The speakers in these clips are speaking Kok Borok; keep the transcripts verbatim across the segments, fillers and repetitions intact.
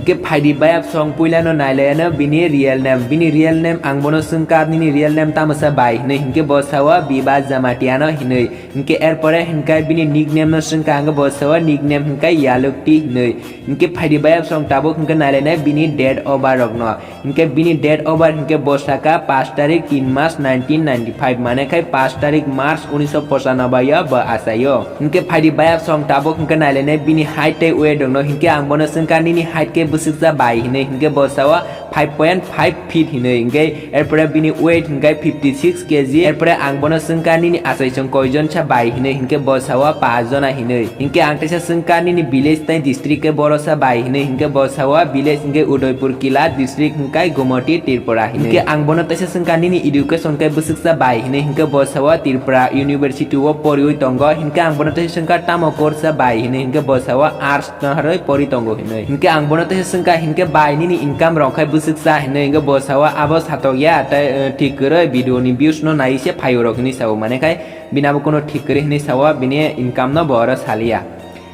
Hinkhe phaidi bayap song puilano nailayano bini real name. Bini real name ang bono swngkha nini real name tamo sa bai hinwi. Hinkhe bo sao Biba Jamatiano hinwi. Hinkhe erpore hinkhe bini nickname no swngkha ang bo sao nickname hinkhe Yalukti hinwi. Hinkhe phaidi bayap song tabuk hinkhe nailainai bini date of birth rokno. Hinkhe bini date of birth hinkhe bo saka pash tarik tin mas nineteen ninety five, mane khai pash tarik March unisho pochanobai o bo achaio. Hinkhe phaidi bayap song tabuk hinkhe nailainai bini height tei weight rokno. Hinkhe ang bono swngkha nini height khe bwswksa bai hinwi. Hinkhe bo sao five point five feet hinwi. Hinkhe erpore bini weight hinkhe fifty six K G. Erpore ang bono swngkha nini achaisong koijon sa bai hinwi. Hinkhe bo sao paanch jona hinwi. Hinkhe ang teisa swngkha nini village tei district khe boro sa bai hinwi. Hinkhe bo sao village hinkhe Udaipur Kila, district hinkhe Gumoti, Tripura hinwi. Hinkhe ang bono teisa swngkha nini education khe bwswksa bai hinwi. Hinkhe bo sao Tripura University o poriwi tongo. Hinkhe ang bono teisa swngkha tamo course sa bai hinwi. Hinkhe bo sao arts no harwi pori tongo hinwi. Hinkhe ang bono teisa swngkha hinkhe bai nini income rok khai bwswksa hinwi. Hinkhe bo sao abo satokya tei, eh, thik kwrwi video ni views no nai se phaio rok hinwi sao, mane khai bini abo kono thik kwrwi hinwi sao bini income no bo oro salia.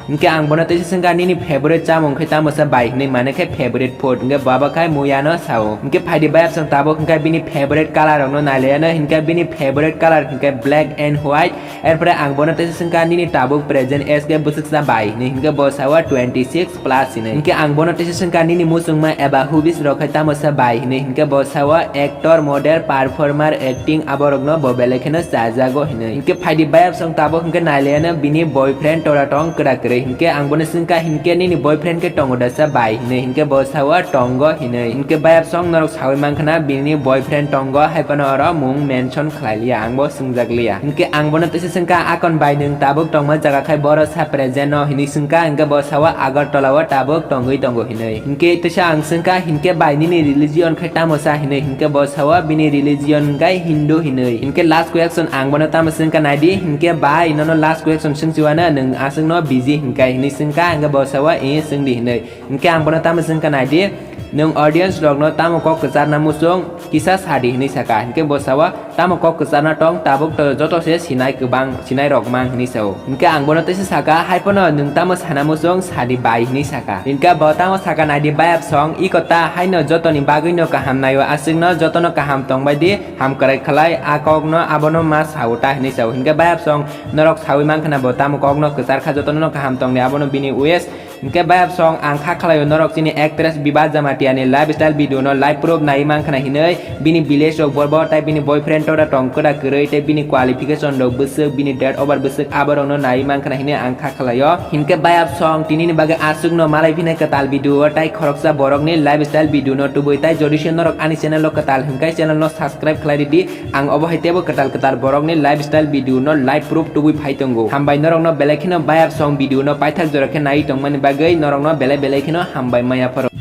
Hinkhe ang bono teisa swngkha nini favorite chamung khai tamo sa bai hinwi, mane khai favorite food, hinkhe bo abo khai muya no sao. Hinkhe phaidi bayap song tabuk hinkhe bini favorite color rok no nailayano. Hinkhe bini favorite color hinkhe black and white. Erpore ang bono teisa swngkha nini tabuk present age khe bwswksa bai hinwi. Hinkhe bo sao twenty six plus hinwi. Hinkhe ang bono teisa swngkha nini muchungma eba hobbies rok khai tamo sa bai hinwi. Hinkhe bo sao actor, model, performer, acting aborokno bo belai kheno chajago hinwi. Hinkhe phaidi bayap song tabuk hinkhe nailayano bini boyfriend tora tong kwrak kwrwi. Hinkhe ang bono swngkha hinkhe nini boyfriend khe tongo da sa bai hinwi. Hinkhe bo sao tongo hinwi. Hinkhe bayap song norok sawi mankhana bini boyfriend tongo, haiphano oro mung mention khlai liya, ang bo swngjak liya. Hinkhe ang bono teisa swngkha, akon bai nwng tabuk tongma jaga khai boro sa present no hinwi swngkha, hinkhe bo sao Agartala o tabuk tongwi tongo hinwi. Hinkhe teisa ang swngkha, hinkhe bai nini religion khai tamo sa hinwi, hinkhe bo sao bini religion hinkhe Hindu hinwi. Hinkhe last question ang bono tamo swngkha naidi, hinkhe bai nono last question swngchiwano nwng aswkno busy hinkhe hinwi swngkha, hinkhe bo sao e swngdi hinwi. Hinkhe ang bono tamo swngkha naidi, nwng audience rokno tamo kok kwcharna muchung kisa sadi hinwi saka. Hinkhe bo sao tamo kok kwcharna tong tabuk to joto se sinai kwbang sinai rok mang hinwi sao. Hinkhe ang bono teisa saka, haiphano nwng tamo sana muchung sadi bai hinwi saka. Hinkhe bo tamo saka naidi bayap song, iko ta haino jotoni bagwino kaham naio, aswkno jotono kaham tongbai di, ham kwrai khlai a kokno abono ma sao ta hinwi sao. Hinkhe bayap song norok sawi mankhana bo tamo kokno kwchar kha, jotono kaham tongdi abono bini wish. Hinkhe bayap song ang kha khlaio norok chini actress Biba Jamatia ni lifestyle video no live proof nai mankhana hinwi, bini village rok borbo tei bini boyfriend tora tong kwrak kwrwi tei bini qualification rok bwswk, bini date of birth bwswk aborokno nai mankhana hinwi ang kha khlaio. Hinkhe bayap song tini ni bagwi aswkno malai phinai kwtal video o tei khoroksa borokni lifestyle video no tubui, tei jodi se norok ani channel o kwtal hinkhe channel no subscribe khlai ridi. Ang obo hai teibo kwtal kwtal borokni lifestyle video no live proof tubui phai tongo. Hambai norokno belai kheno bayap song video no paithak jora khe nai tongmani bagwi norokno belai belai kheno hambai maya pharo.